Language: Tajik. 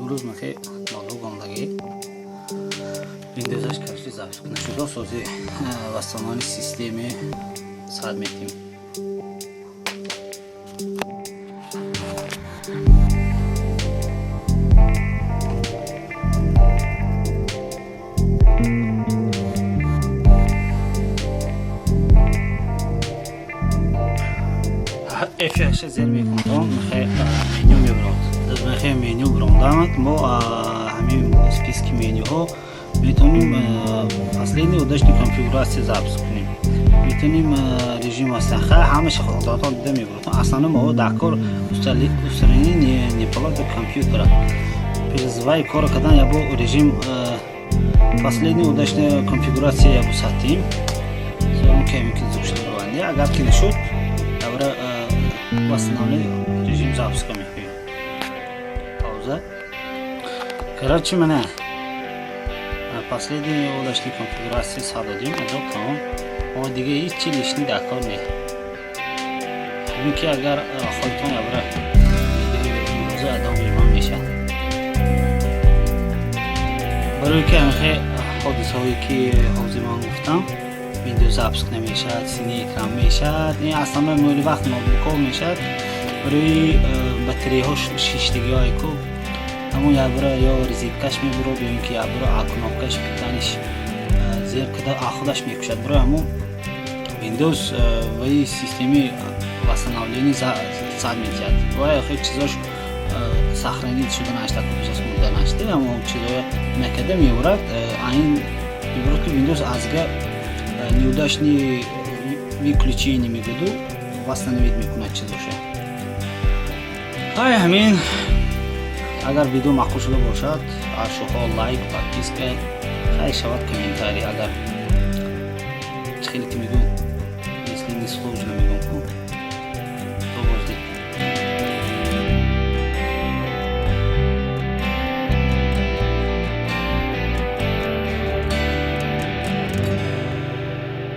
Имрӯз махе ноутбук омадагӣ, Windows-аш короче запуск нашуда, сози восстановление системы сад метим. F8 зер мекунам, мехе меню мебурад. Мехе меню бурондамад, мо ҳамин списки менюҳо метавонем последний удачный конфигурация запуск кунем, метавонем режим васаха, ҳамаша худатон дида мебурад. Основной мо дар кор устранение неполадок компьютера. Вай кора кардан ябо режим последний удачная конфигурация ябо сатим ки агар ки нашуд, добра, восстановление режим запуска мекунем. Пауза. Короче, мана последний удачный конфигурация сад додим, адо тамом. Мо дига ҳеҷ чи лишний дар кор не. Ҳамин ки агар хоҳитон, ябра видеои имрӯза адо ман мешавад, барои ки ҳамихе ҳодисаҳое, ки ҳозир ман гуфтам, Windows запуск намешавад, синий экран мешавад. Ин основной моли вақт ноутбукҳо мешавад, барои батареяҳо шиштагиҳое ку, ҳамон ябра ё розеткаш мебурад, ё ин ки ябра кнопкаш питаниш зер када худаш мекушад. Барои ҳамон Windows ваи системаи восстановление сад метиҳад. Вай охир чизош сохранить шуда нашта, мурда нашта, ҳамон чизоя накарда мебурад. Айн мебурад, ки Windows азга неудачный выключение мегӯду, восстановить мекунад чизоша. Ай, ҳамин. Агар видео маъқул шуда бошад, аршоҳо лайк, подписка, хай шавад, комментарий, агар чӣ хеле ки мегӯ, если не сложно, мегӯ.